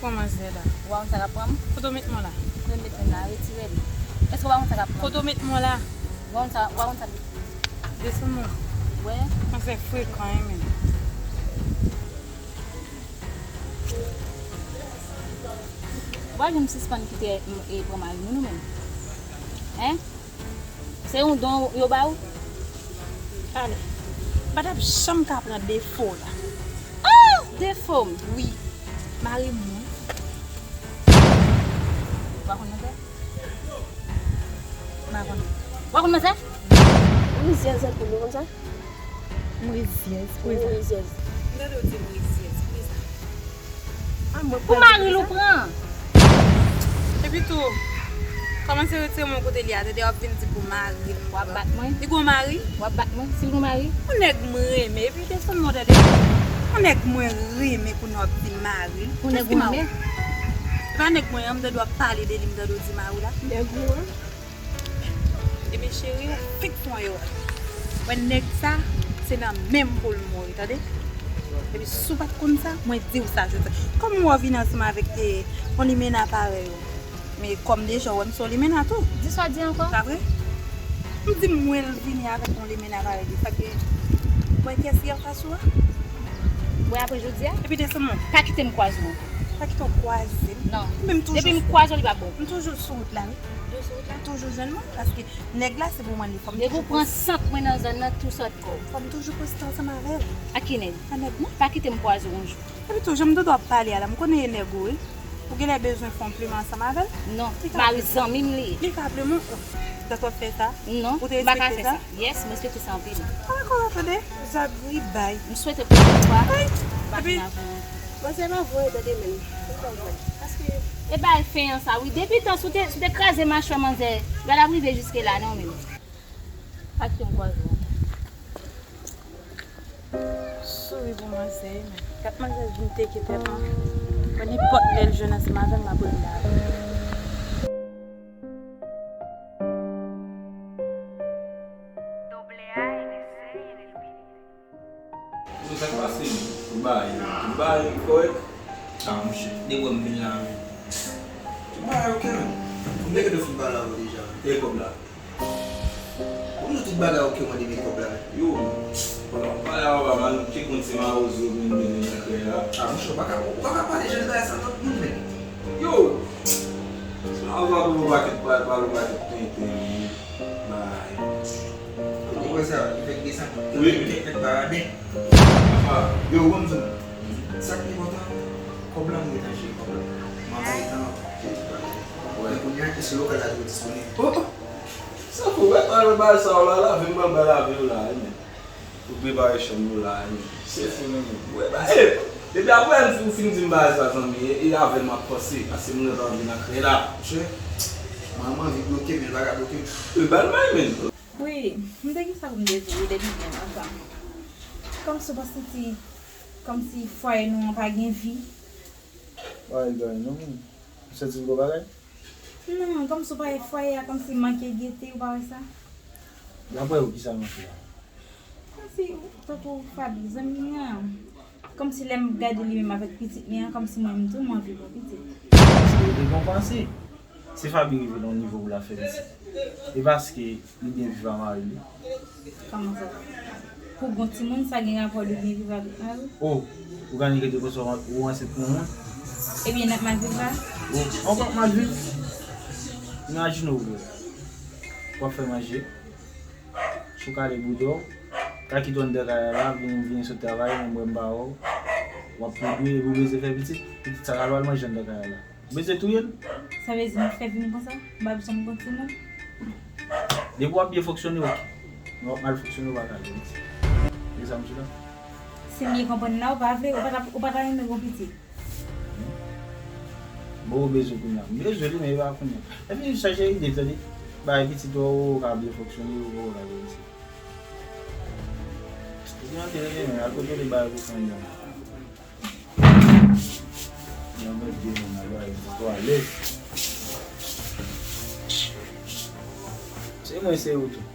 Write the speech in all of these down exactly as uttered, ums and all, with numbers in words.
Kòman zè la? Ou pa konn sa k ap pran m? Kote w met mwen la? Kote m met mwen la? Retire l. Èske ou pa konn sa k ap pran m? Kote w met mwen la? Ou pa konn sa, ou pa konn sa k ap... Desann mwen. Wè? Manzè frekan wi menm. Ou pa janm sispann kite, e, pran mari moun ou menm. Hein? Se yon don yo ba ou? Ale. M pa t ap janm ka pran defo w la. Ah! Defo m? Wi. Mari m wi. Ou pa konn manzè? M pa konn. Ou pa konn manzè? Ou rizyèz anpil, ou konn sa? M rizyèz, poukisa? Ou rizyèz. M tande w di m rizyèz, poukisa? Ah, mwen... Pou mari l ou pran. Epi tou, kòmanse retire men w kote li a, tande w ap vin di pou mari l. W ap bat mwen? Li gon mari? W ap bat mwen si l gon mari? Yon nèg mwen renmen, epi desann mwen tande. Yon nèg mwen renmen kounye a w ap di mari l. Yon nèg ou renmen? E pa nèg mwen an, m tande w ap pale de li, m tande w di mari w la. Nèg ou an? Ebyen cheri, ou fenk fè yon erè. Wè nèg sa, se nan men m pou l mouri, tande? Epi si w pa t konn sa, mwen di w sa jodi a. Kòman w vin ansanm avèk, e, yon limena parèy ou? Men kòm deja w wè m se yon limena tou. Di sa w di ankò. Pa vre? M di m wè l vini avèk yon limena parèy li. Sa k gen? Wè kiyès ki anfas ou a? Wè apre jodi a? Epi desann mwen. Pa kite m kwaze w ankò. Pa kite w kwaze m? Non. Depi m kwaze w, li p ap bon. M toujou sou wout la, wi. Toujou sou wout la? Toujou jwenn mwen, paske nèg la se pou mwen li. Depi w pran sant mwen nan zòn nan, tou sòt kò w. Fò m toujou poste ansanm avè l. Ak ki nèg? A nèg mwen. Pa kite m kwaze w yon jou. Epi tou, jan m tande w ap pale a la, m konnen e nèg ou, wi. Ou genlè bezwen fè yon plimen ansanm avè l? Non, mari zanmi m li ye. Li ka plimen w? Dat w ap fè sa? Non, m pa ka fè sa. Yes, m respekte sa anpil. Ah, dakò, tande. Zagribay. M swete pwochèn fwa, ou pa vin avè mwen. Manzè pa voye tande menm. Ou pa voye. Paske e bay fen an sa, wi. Depi tan, si w te, si w te kraze machwè manzè, gad ap rive jiske la, non, menm. Pa kite m kwaze w. Souri pou manzè, men. Gad manzè vin teke tèt mwen. Mwen nenpòt lè l jwenn ansanm avè m, m ap rele avè l. Sa k pase, tout bagay, tout bagay kòrèk? Ah, monchè, de bò m vin la, men. Tout bagay ok, men. Konbyen ke w fin pale avè w deja? E kòb la? Ou di tout bagay ok, mwen de men kòb la, men. Yo, pandan w pale avè w, man, ou te konn se mawozo vin mennen nan krèy la. Ah, monchè, ou pa ka, ou pa ka pale jan de bagay sa lòt moun, men. Yo! Se mawozo ap pale yon pakèt, pale, pale yon pakèt tenten, men. Bay. Ou wè sa, li fèk desann. Wi. Li fèk paradè. Apa. Yo, ou konn sa. Sa k pi enpòtan, kòb la, mwen gentan jere kòb la. Mwen pa gentan jere tout bagay. Wè. Men kounye a, èske lokal la toujou disponib? Oh, oh. Sa fou, wè, pa wè bagay sa w la, lave m pral bay lave w la, wi, men. Pou prepare chanm nou la, wi, men. Se fou, men. Wè, ba, e, depi apre ou fin di m bagay sa, zanmi, e, e avè l m ap panse, paske m gentan anvi nan krèy la. Monchè, mwen, mwen anvi bloke, men l pa ka bloke m. E, ba l may, men. Wi, m te gen sa pou m te di w depi byen lontan. Kòmsi w pa santi, kòmsi fwaye nou an pa gen vi? Pa gen anyen non, men. Ou santi l gwo bagay? Non, kòmsi w pa wè fwaye a, kòmsi manke gete, ou pa wè sa? Daprè ou, kisa l manke la? Kòmsi, tankou Faby, zanmi m nan, kòmsi lè m gade li menm avèk pitit li an, kòmsi mwen menm tou, m anvi gon pitit. Paske ou te gon panse. Si Faby rive nan yon nivo pou l ap fè pitit, e paske li byen viv a mari li. Kòman sa? Pou gon timoun, sa gen rapò de byen viv avèk mari? Oh, ou ka neglige konsa ou ansent pou yon moun? Ebyen, n ap mal viv la? Oh, ankò mal viv? Imajine w vre. W ap fè manje. Si w kale bouda w, ka kite w anndan kay la la, vin, vin sot travay, menm wè m pa wè w. W ap pwodui epi w bezwen fè pitit, pitit sa ka al manje anndan kay la. Ou bezwen touye l? Sa vle di m fè vin konsa? M pa janm gon timoun? Depi w ap byen fonksyone, oke. Men w ap mal fonksyone, ou pa ka gen pitit. Se sa m di la. Si m byen konprann la, ou pa vle, ou pa ta, ou pa ta renmen gon pitit? Bon, ou bezwen kounye a. M bezwen li, men e pa kounye a. Epi, chanje ide, tande. Bay pitit ou, ou ka byen fonksyone, ou ka gen pitit. Epi, antre, men, al kote li bay pou fè yon. Nan mèt de moun nan bay zistwa lè. Se mwen, se ou tou.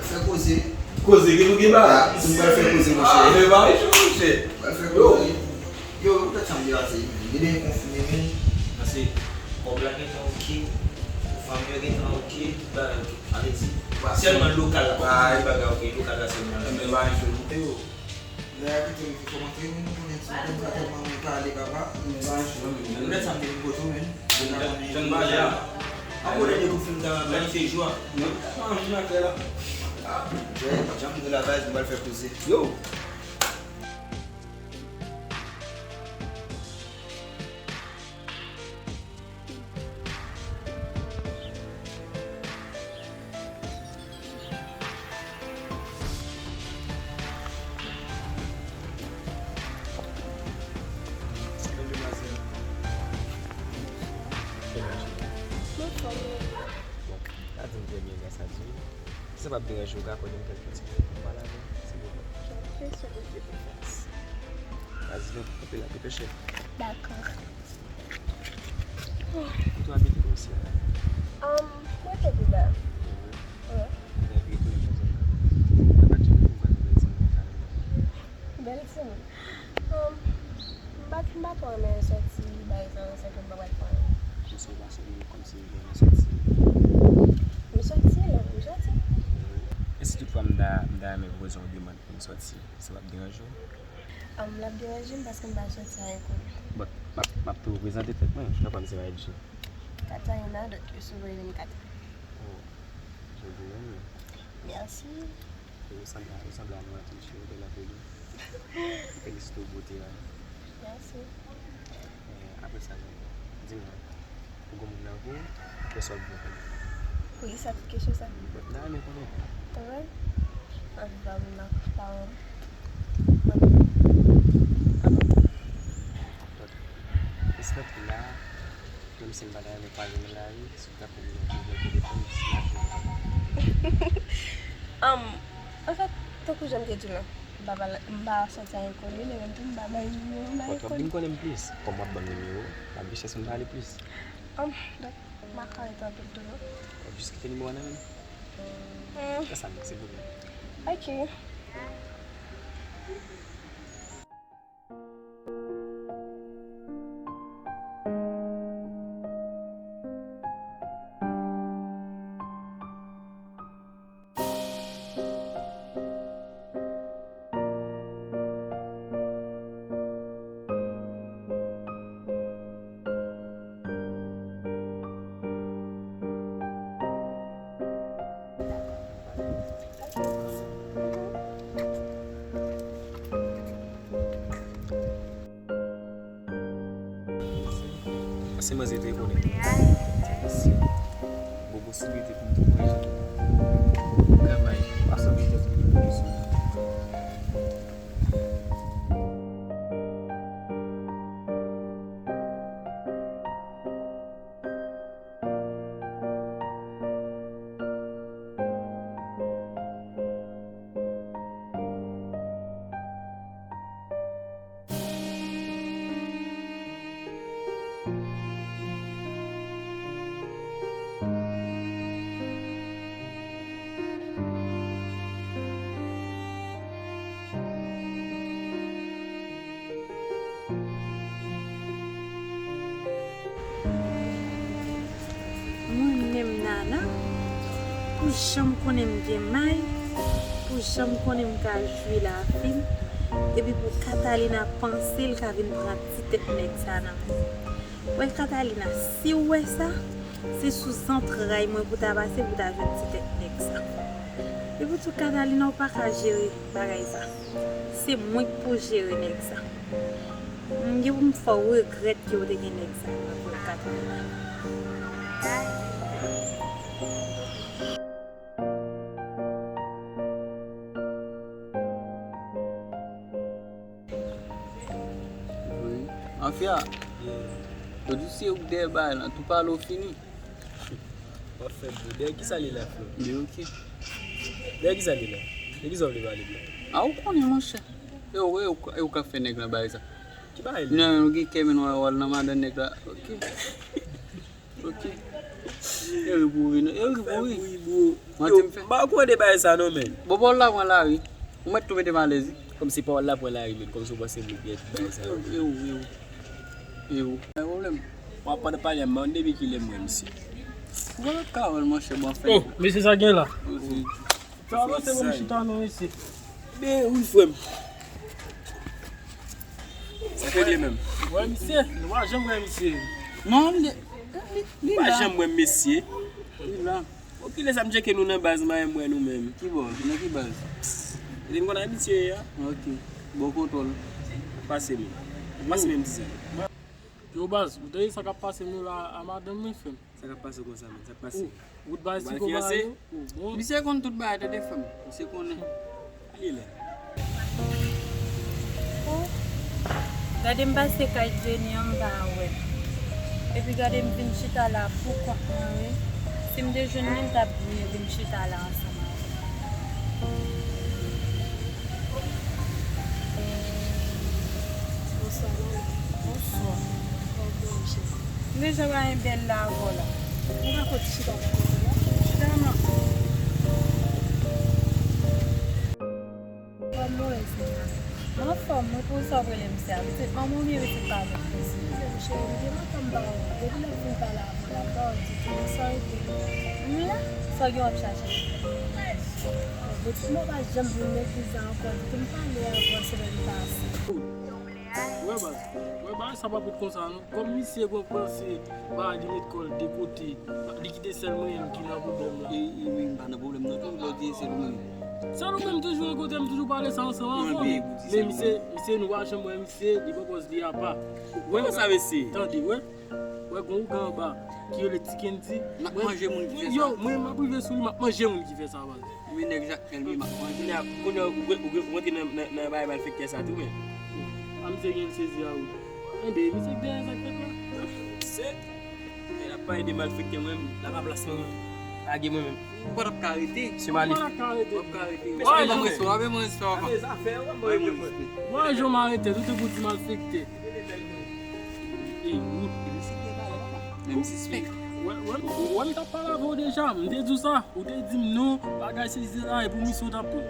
Fè koze. Koze ki nou gen ba. Ah, si m pral fè koze, monchè. Ah, men ba, monchè. Pral fè koze. Yo. Yo, ou tèt sa m depase wi, men. Li byen konfime, men. Paske kòb la gentan oke, fanmi yo gentan oke, tout bagay oke. Sa vle di, sèlman lokal la, pa gen bagay oke, lokal la sèlman la. Men bagay cho non. Yo, lè a kite m fè kòmantè, men nou konnen ti kontra tèlman mwen pale, papa. Men bagay cho non, men. Ou tèt sa m te vin kote w, men. Jan n pale a. Akoz lè de kout fil ta planifye jou a. Non, pa anvi nan kè la. Ah, Jay, jan m di la baz, nou pral fè koze. Yo! Bon, pa di m trè byen gras a Dye. Si sa p ap deranje w, ou ka akòde m kèlke ti minit pou m pale avè w, silvouplè. Jan presyon de Dye pou fòs. Vas-y, non, kanpe la, depeche. Dakò. Kote w abite kòmsi a la? Um, mwen te pi ba. Wi. Mwen abite nan zòn nan. Mwen pa t janm konn bèl timoun sa yo. Bèl timoun. Um, m pa, m pa twò renmen sòti bay zan, se ke m pa pral fè anyen. Kòmsi w pa sòti, kòmsi w renmen sòti. M sòti, lè m sòti. E si toutfwa m ta, m ta renmen poze yon demann pou m sòti, sa p ap deranje w? Um, l ap deranje m paske m pa sòti a enkoni. Bon, m ap, m ap tou prezante tèt mwen. Non, pa m se Maedji. Katarina, dòt yo sou rele m Kata. Oh, jodi menm. Mèsi. Ou sanble, ou sanble a nou an tou, ou bèl anpil wi. Felisite w bote a. Mèsi. Eh, apre sa, di m non. Ou gen moun nan vi w, kiyès w ap viv avèk? Poukisa tout kesyon sa? Bon, m ta renmen konnen. Mwen? M ap viv avèk m nan paran m. Mwen menm. Ah bon? Donk, jis nan kou la, menm si m pa ta renmen kwaze nan lari, si w ta fè m yon ti vè telefòn, jis nan kou la. Am, anfèt, tankou jan m te di w lan, m pa pale, m pa sòti a enkoni, li menm tou, m pa bay nimewo m a enkoni. Bon, w ap vin konnen m plis. Kòm w ap ban m nimewo, m ap gen chans pou m pale plis. Am, donk, m pa ka rete anpil tou non. W ap jis kite nimewo a nan men m? Hmm. Fè sa non, silvouplè. Ok. Pase manzè trè konnen. Bon posiblite pou m tou pran jan. Kanmay, pase manzè trè konnen. Mwen menm Nana, pou jan m konnen m gen may, pou jan m konnen m ka jwi lavi m, epi pou Catalina panse l ka vin pran ti tèt nèg sa nan men m. Wè Catalina, si w wè sa, se sou zantray mwen pou ta pase pou ta jwenn ti tèt nèg sa. Epi tou Catalina, ou pa ka jere bagay sa. Se mwen k pou jere nèg sa. M gen pou m fè w regrèt ke w te gen nèg sa nan vi w, Catalina. Wi. Mafya. Yo di se ou k dèyè bagay lan, tou pale w fini. W ap fè bri. Dèyè kisa li la, Flo? Li oke. Dèyè kisa li la? De kisa w vle pale m la? A, ou konnen, monchè. E ou, e ou, e ou k ap fè nèg lan bagay sa. Ki bagay li? Non, ou gen kè men w al nan madan nèg la. Oke. Oke. E ri pou ri, non. E ri pou ri. Fè bri, bro. Yo, m pa konn de bagay sa non, men. Bon, bon, la, mwen la, wi. Ou mèt tou mete m alèz, wi. Kòm se pawòl la pran lari, men kòm se w panse m gen tout bagay sa yo. E ou, e ou. E ou. Pa gen pwoblèm. W ap pandan pale a, m pa konn depi kilè m wè misye. Ou pa ka wè l, monchè, bon, fè. Oh, mesye, sa gen la? Sa avanse pou m chita non, mesye. Ben, wi, frè m. Sa k regle menm? Wè misye, nou pa janm wè misye. Non, li, li, li la. Pa janm wè mesye. Li la. Bon, kilè sa m tcheke nou nan baz, m pa janm wè nou menm. Ki bò? Nan ki baz? Kote n konn abitye ye a. Ok. Bon kontwòl. Pase menm. Pase menm di sa. Yo baz, ou tande sa k ap pase nou la a madanm mwen, frè m? Sa k ap pase konsa menm? Sa k pase? Ou, ou t bay ti koma yo? Ou bon? Misye konn tout bagay, tande frè m. Misye konnen. Li la. Oh, gade m pase kay Jenny an, m pa wè l. Epi gade m vin chita la pou kont mwen, wi. Si m te jwenn li, m t ap vin chita la ansanm avè l. Bonswa, manmi. Bonswa. Kòman w ye, cheri? M deja pa gen bèl la avè w la. Ou pa kote chita pou kote la? Chita nan. Kòman w ye, sè? Mwen anfòm, wi, pou sa w rele m sè a. Pitit manman w byen pitit pa menm. Silvouplè, cheri, m te lontan m pa wè w. Depi lè m fin pale avè w la, m pa wè w ditou. Sa w rete? M la. Sa w gen w ap chache? Bon, pitit mwen pa janm vin legliz la ankò. Kite m pale avè w semèn pase. Wè baz, wè bagay sa pa pou konsa non. Kòm misye pran panse, ba li met kò l de kote, li kite sèl mwen menm ki nan pwoblèm la. E, e, men m pa nan pwoblèm non, tou lè w di sèl mwen menm. Sèl ou menm toujou yon kote, m toujou pale sa ansanm avè w. Men misye, misye nou pa janm wè misye, li pran pòz li apa. Wè, kòman sa mesye? Tande, wè. Wè, gon ougan anba ki rele Ti Kendy. N ap manje moun ki fè sa. Yo, mwen, m ap rive sou li, m ap manje moun ki fè sa, baz. Men nèg Jakmèl, men m ap manje. Kounye a, kounye a, ou, ou, ou rantre nan, nan, nan bagay malfektè sa tou, men. A, misye gen sezi a, wi. Enben, misye k dèyè sa k fèt la. Se, men l ap pale de malfektè, mwen, la pa plas mwen, lage mwen menm. Ou pa t ap ka rete. Se malif. Ou pa t ap ka rete. Ou ap ka rete. Wè, jan m rete, w ap manje sa, w ap. Wè, jan m arete, tout tankou ti malfektè. E wout. Men m sispèk. Wè, wè, wè, m t ap pale avè w deja, m te di w sa, ou te di m non, bagay sezi la, e pou misye w t ap pran.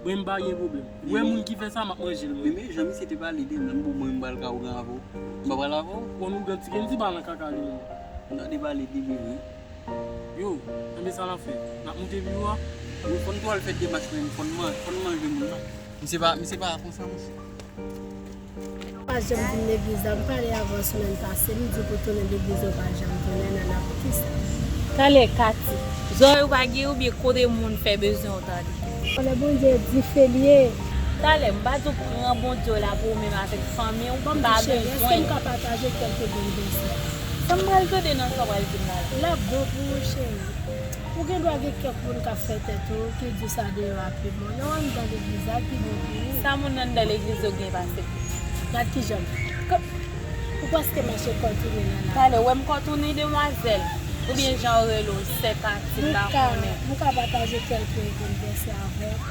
Mwen m pa gen pwoblèm. Wè moun ki fè sa, m ap manje l mwen. Men, men jan misye te pale de menm pou mwen, m pral ka ougan avè w. M pa pral avè w. Bon, nou gen ti gen ti pa nan kaka li menm. M tande pale de li vre. Yo, enben sa n ap fè? N ap moute pi wo a? Wi, fò n tou al fè demach mwen, fò n man-, fò n manje moun nan. Misye pa, misye pa konsa, monchè. Pa janm vin legliz la, m pale avè w semèn pase, m di w pou tounen legliz, ou pa janm tounen, Nana, poukisa? Talè, Kati, zòrèy ou pa gen oubyen kote moun fè bezwen w tande? Talè, Bondye dife l ye. Talè, m pa di w pran Bondye w la pou ou menm avèk fanmi w, m pa bezwen. Èske m ka pataje kèlke bon vèsè? Sa m pral tande nan sa w pral di m la la? L ap bon pou ou, cheri. Ou gen dwa gen kèk moun k ap fè tèt ou, ki di w sa de rapidman. Nan anndan legliz la, pi bon pou ou. Sa moun anndan legliz yo gen pase? Gad kijan m. Ou prèske mache kò tounen nan la. Talè, w wè m kò tounen, demwazèl? Oubyen jan yo rele w, sè Kati, m pa konnen. M ka pataje kèlke bon vèsè avè w.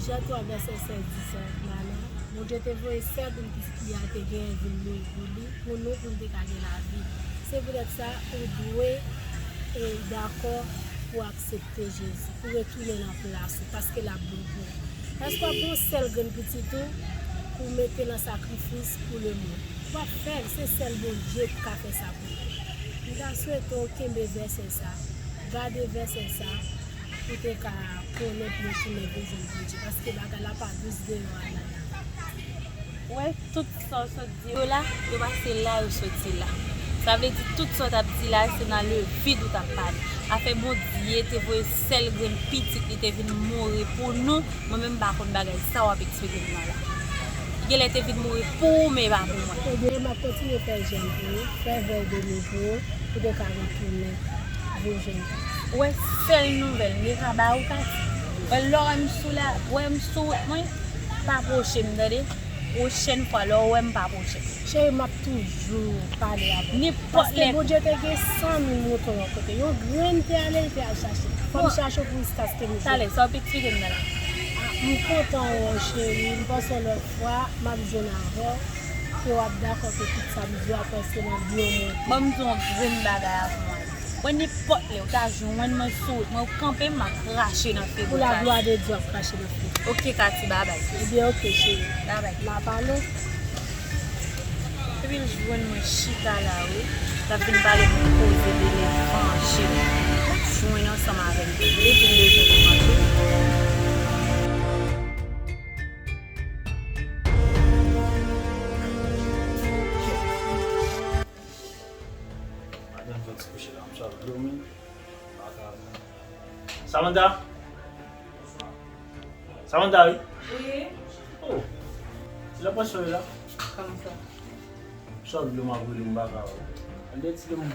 Jan twa vèsè sèz di sa, Nana. Bondye te voye sèl moun ki a te genyen vin mouri pou li, pou nou, pou n te ka gen lavi. Se poutèt sa, ou dwe, e, dakò pou aksepte Jezi, pou retounen nan plas ou, paske l ap bon pou ou. Èske w ap pran yon sèl grenn pitit ou, pou w mete l an sakrifis pou lemonn? W ap fè l, se sèl Bondye ki ka fè sa pou ou. M ta swete w kenbe vèsè sa, gade vèsè sa, pou te ka konnen pou w tounen pou jwenn Bondye, paske bagay la pa dous deyò a, Nana. Ou wè, tout sa w sot di yo la, yo pase la, yo soti la. Sa vle di, tout sa w t ap di la, se nan levid ou t ap pale. Afè Bondye te voye sèl grenn pitit li te vin mouri pou nou, mwen menm m pa konn bagay sa w ap eksplike m nan la. Li genlè te vin mouri pou ou, men pa pou mwen. Ebyen, m ap kontinye fè jèn pou ou, fè vèy de nwi pou ou, pou te ka retounen vin jwenn Kati. Ou wè, sèl nouvèl m te ka ba ou, Kati. Wè, lè w wè m sou la, wè m sou wout mwen, pa pwoche m, tande? Pwochèn fwa, lè w wè m, pa pwoche m. Cheri, m ap toujou pale avè w. Nenpòt lè. Paske Bondye te gen san mil mouton yon kote. Yon grenn te ale, li te al chache. Fò m chache w pou jiskaske m jwenn. Talè, sa w ap eksplike m nan la? A, m kontan wè w, cheri. M panse yon lòt fwa, m ap jwenn avè w. E w ap dakò ke tout sa m di w a prèske nan byen mwen. Ban m di w yon grenn bagay avan w ale. Mwen nenpòt lè ou ta jwenn mwen sou wout mwen, ou kanpe m, m ap krache nan figou w. Pou la glwa de Dye, w ap krache nan figou. Ok Katy, babay. Ebyen ok cheri. Babay. N a pale. Epi l jwenn mwen chita la wi. L ap vin pale m koze de levanje. Jwenn ansanm avè m tou. Li vin bezwen mwen tou. Madanm fè ti kouche la, m sot dòmi. Samantha? Samantha, wi? Wi. Oh. Se la pwasyon la? Kòman sa? M sot dlo m ap rele m baka, wi. An de ti dlo m.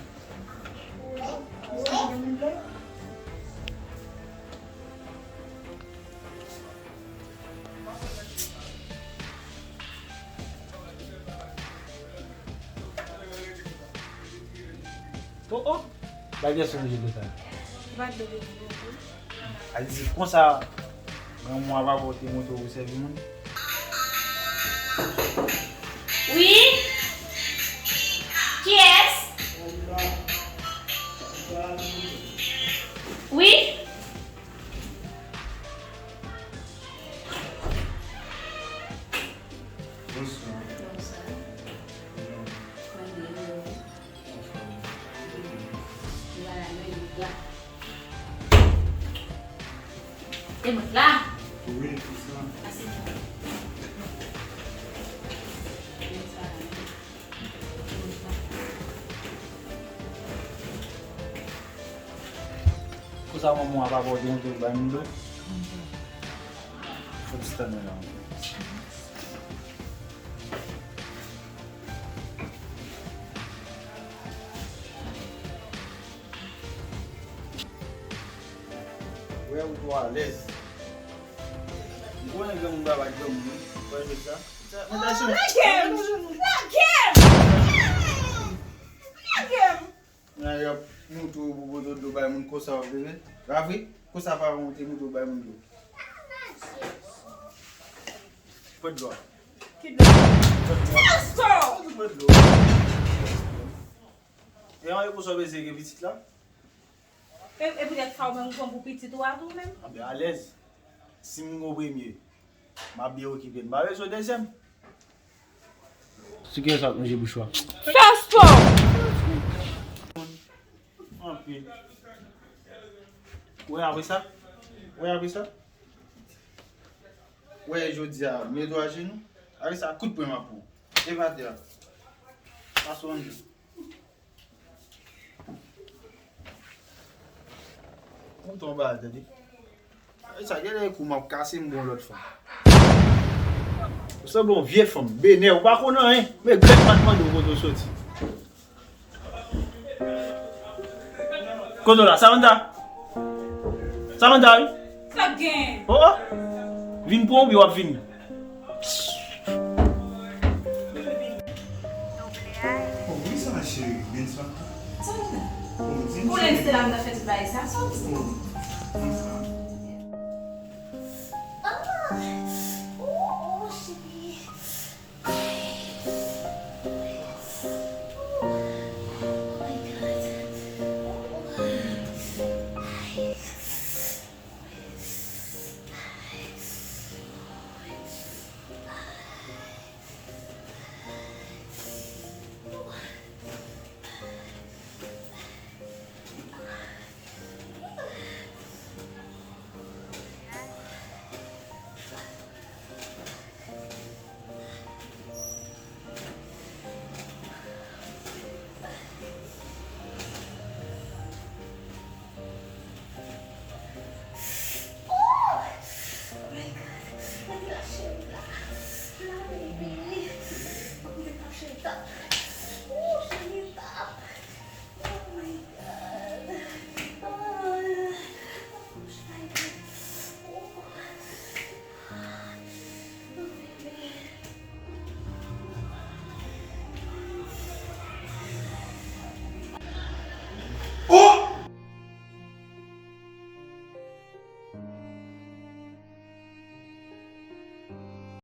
Oh, oh. Bagay sa manje konsa. Al di konsa, granmoun an pa pote moto pou sèvi moun. Wi? Kiyès? Wi? Bonswa. Bonswa. Kòman w ye? Anfòm. Ou pa la menm, ou la. E mwen la. Wi, bonswa. Asèm. Bonswa. Konsa manman w ap abòde yon tou bay moun dlo. Fò ti tann mwen la. Wè ou twò alèz. M konnen granmoun pa bat granmoun, wi. Wè jodi a. Lage m! Lage m! Lage m! Nan y ap montre w pou pote dlo bay moun konsa w ap bebe. Pa vre? Konsa pa monte moto bay moun dlo. Pran dlo a. Ki dlo? Pran dlo a. Pastè! Pran dlo. E an e konsa w bezwen gen pitit la? E, e poutèt sa ou menm ou pran pou pitit ou a tou menm? Anben alèz. Si m gon premye, m ap byen okipe l. M pa bezwen dezyèm. Sou kiyès w ap lonje bouch ou a? Fè spò! Anpil. Wè apre sa? Wè apre sa? Wè jodi a, mete w ajenou. Apre sa, kout pwen m ap pran w. Leve atè a. Pase w anndan. Mete w anba a, tande. E sa, genlè kou m ap kase m gon lòt fanm. Ou sanble yon vye fanm, benè, ou pa konn anyen. Men grèt pa t mande w kote w soti. Kote w la, Samantha? Samantha, wi. Sa k gen? Oh, oh. Vin pran w, wi, w ap vini. Oh, wi, sa va, cheri. Byen, sa. Sa va? Oh, di m, cheri. Pou lè m te la, m ta fè tout bagay sa. Sa, sa. Oh, sa.